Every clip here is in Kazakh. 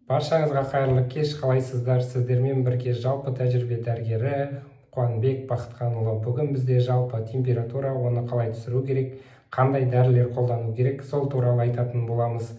Баршаңызға қайырлы кеш! Қалайсыздар? Сіздермен бірге жалпы тәжірибе дәрігері Қуанбек Бақытханұлы. Бүгін бізде жалпы температура, оны қалай түсіру керек, қандай дәрілер қолдану керек, сол туралы айтатын боламыз.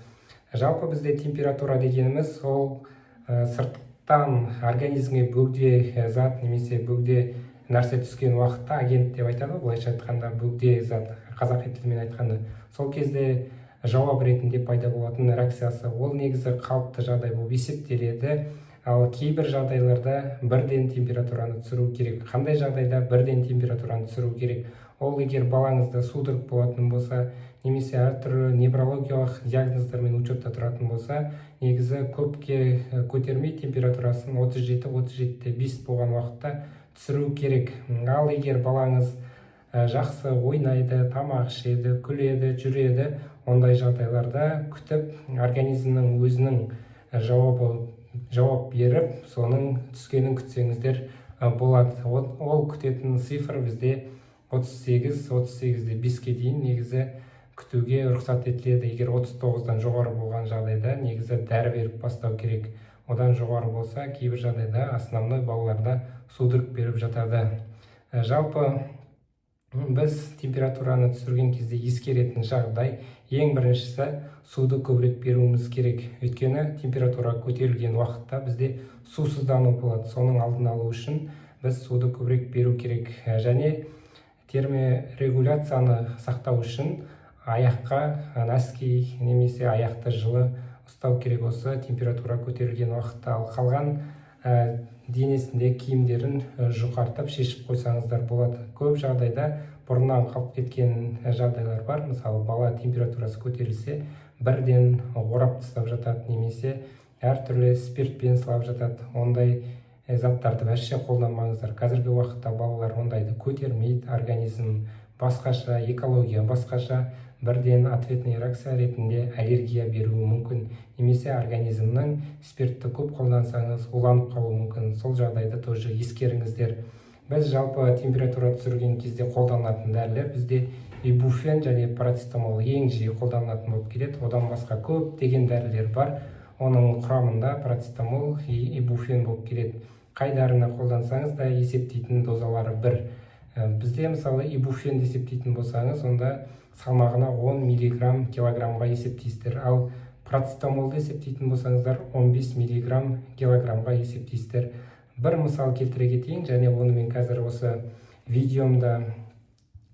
Жалпы бізде температура дегеніміз ол сырттан организмге бөгде зат немесе бөгде нәрсе түскен уақытта, агент деп айтады ғой былайша айтқанда, бөгде зат қазақи тілмен айтқанда, сол кезде жауап ретінде пайда болатын реакциясы. Ол негізі қалыпты жағдай болып есептеледі. Ал кейбір жағдайларда бірден температураны түсіру керек. Қандай жағдайда бірден температураны түсіру керек? Ол егер балаңызда судорог болатын болса немесе әртүрлі неврологиялық диагноздармен учетта тұратын болса, негізі көпке көтермей, температурасын 37, 37,5 болған уақытта түсіру керек. Ал егер балаңыз жақсы ойнайды, тамақ ішеді, күледі, жүреді, ондай жағдайларда күтіп, организмнің өзінің жауап беріп, соның түскенін күтсеңіздер болады. Ол күтетін цифр бізде 38, 38,5-ке дейін негізі күтуге рұқсат етіледі. Егер 39-дан жоғары болған жағдайда, негізі дәрі беріп бастау керек. Одан жоғары болса, кейбір жағдайда, основной балаларда судорог беріп жатады. Жалпы біз температураны түсірген кезде ескеретін жағдай: ең біріншісі, суды көбірек беруіміз керек, өйткені температура көтерілген уақытта бізде сусыздану болады. Соның алдын алу үшін біз суды көбірек беру керек. Және терморегуляцияны сақтау үшін аяққа носки немесе аяқты жылы ұстау керек осы температура көтерілген уақытта. Ал қалған денесінде киімдерін жұқартып, шешіп қойсаңыздар болады. Көп жағдайда бұрыннан қалып кеткен жағдайлар бар. Мысалы, бала температурасы көтерілсе, бірден орап тастап жатады немесе әртүрлі спиртпен сылап жатады. Ондай заттарды вообще қолданбаңыздар. Қазіргі уақытта балалар ондайды көтермейді, организм басқаша, экология басқаша. Бірден ответный реакция ретінде аллергия беруі мүмкін немесе организмнің спиртті көп қолдансаңыз, уланып қалуы мүмкін. Сол жағдайды тоже ескеріңіздер. Біз жалпы температура түсірген кезде қолданылатын дәрілер бізде ибуфен және парацетамол ең жиі қолданылатын болып келеді. Одан басқа көптеген дәрілер бар, оның құрамында парацетамол и ибуфен болып келеді. Қай дәріні қолдансаңыз да, есептейтін дозалары бір. Бізде, мысалы, ибуфенді есептейтін болсаңыз, онда салмағына 10 миллиграмм килограммға есептейсіздер. Ал парацетамолды есептейтін болсаңыздар, 15 миллиграмм килограммға есептейсіздер. Бір мысал келтіре кетейін және оны мен қазір осы видеомда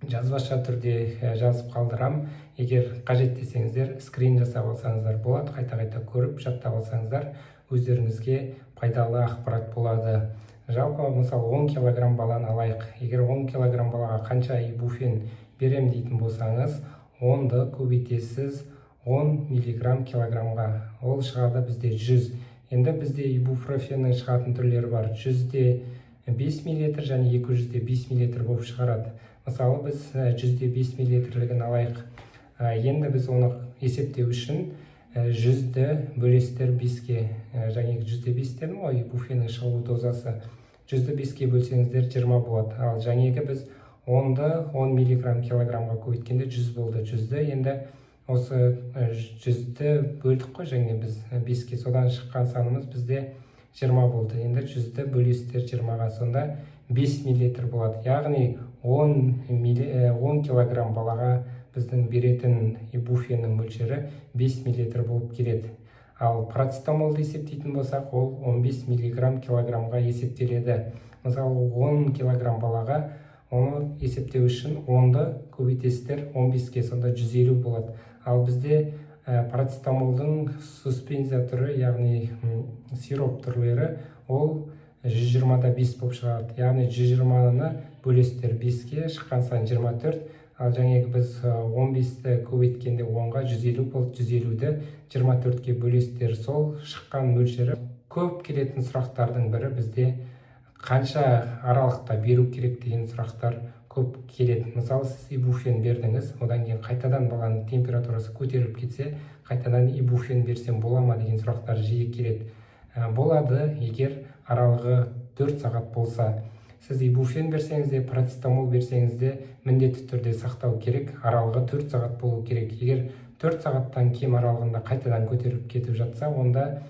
жазбаша түрде жазып қалдырам. Егер қажет десеңіздер, скрин жасап алсаңыздар болады, қайта қайта көріп, жаттап алсаңыздар, өздеріңізге пайдалы ақпарат болады. Жалпы, мысалы, 10 килограмм баланы алайық. Егер 10 килограмм балаға қанша ибуфен берем дейтін болсаңыз, 10-ды көбейтесіз 10 миллиграмм килограммға, ол шығады бізде 100. Енді бізде ибупрофеннің шығатын түрлері бар: 100,5 миллилитр және 200,5 миллилитр болып шығарады. Мысалы, біз 100,5 миллилитрлігін алайық. Енді біз оны есептеу үшін 100-ді бөлесіздер 5-ке. Және 100,5 дедім ғой, ибуфеннің шығу дозасы. 100-ді 5-ке бөлсеңіздер, 20 болады. Ал жаңағы біз 10-ды 10 миллиграмм килограммға көбейткенде 100 болды. 100-ді енді осы 100-ді бөлдік қой және біз 5-ке, содан шыққан санымыз бізде 20 болды. Енді 100-ді бөлесіздер 20-ға, сонда 5 миллилитр болады. Яғни 10 килограмм балаға біздің беретін ибуфеннің мөлшері 5 миллилитр болып келеді. Ал парацетамолды есептейтін болсақ, ол 15 миллиграмм килограммға есептеледі. Мысалы, 10 килограмм балаға оны есептеу үшін 10-ды көбейтесіздер 15-ке, сонда 150 болады. Ал бізде парацетамолдың суспензия түрі, яғни сироп түрлері, ол 120,5 болып шығады. Яғни 120-ны бөлесіздер 5-ке, шыққан сан 24. Ал жаңағы біз 15-ті көбейткенде 10-ға 150 болды. 150-ді 24-ке бөлесіздер, сол шыққан мөлшері. Көп келетін сұрақтардың бірі бізде қанша аралықта беру керек деген сұрақтар көп келеді. Мысалы, сіз ибуфен бердіңіз, одан кейін қайтадан баланың температурасы көтеріліп кетсе, қайтадан ибуфен берсем бола ма деген сұрақтар жиі келеді. Болады, егер аралығы 4 сағат болса. Сіз ибуфен берсеңіз де, парацетамол берсеңіз де, міндетті түрде сақтау керек, аралығы 4 сағат болу керек. Егер 4 сағаттан кем аралығында қайтадан көтеріліп кетіп жатса, онда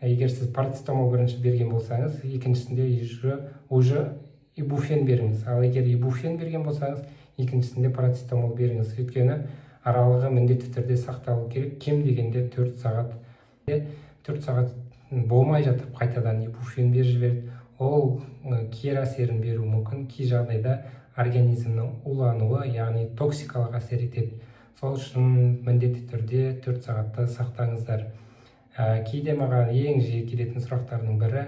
Егер сіз парацетамол бірінші берген болсаңыз, екіншісінде уже ибуфен беріңіз. Ал егер ибуфен берген болсаңыз, екіншісінде парацетамол беріңіз. Өйткені аралығы міндетті түрде сақталу керек, кем дегенде 4 сағат. 4 сағат болмай жатып қайтадан ибуфен беріп жібереді, ол кері әсерін беруі мүмкін. Кей жағдайда организмнің улануы, яғни токсикалық әсер етеді. Сол үшін міндетті түрде 4 сағатты сақтаңыздар. Кейде маған ең жиі келетін сұрақтардың бірі: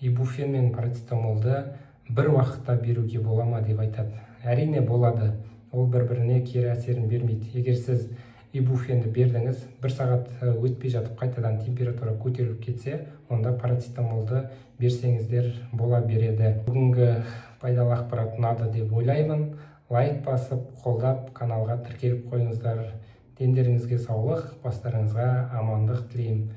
ибуфен мен парацетамолды бір уақытта беруге бола ма деп айтады. Әрине, болады, ол бір біріне кері әсерін бермейді. Егер сіз ибуфенді бердіңіз, бір сағат өтпей жатып қайтадан температура көтеріліп кетсе, онда парацетамолды берсеңіздер бола береді. Бүгінгі пайдалы ақпарат ұнады деп ойлаймын. Лайк басып, қолдап, каналға тіркеліп қойыңыздар. Дендеріңізге саулық, бастарыңызға амандық тілеймін.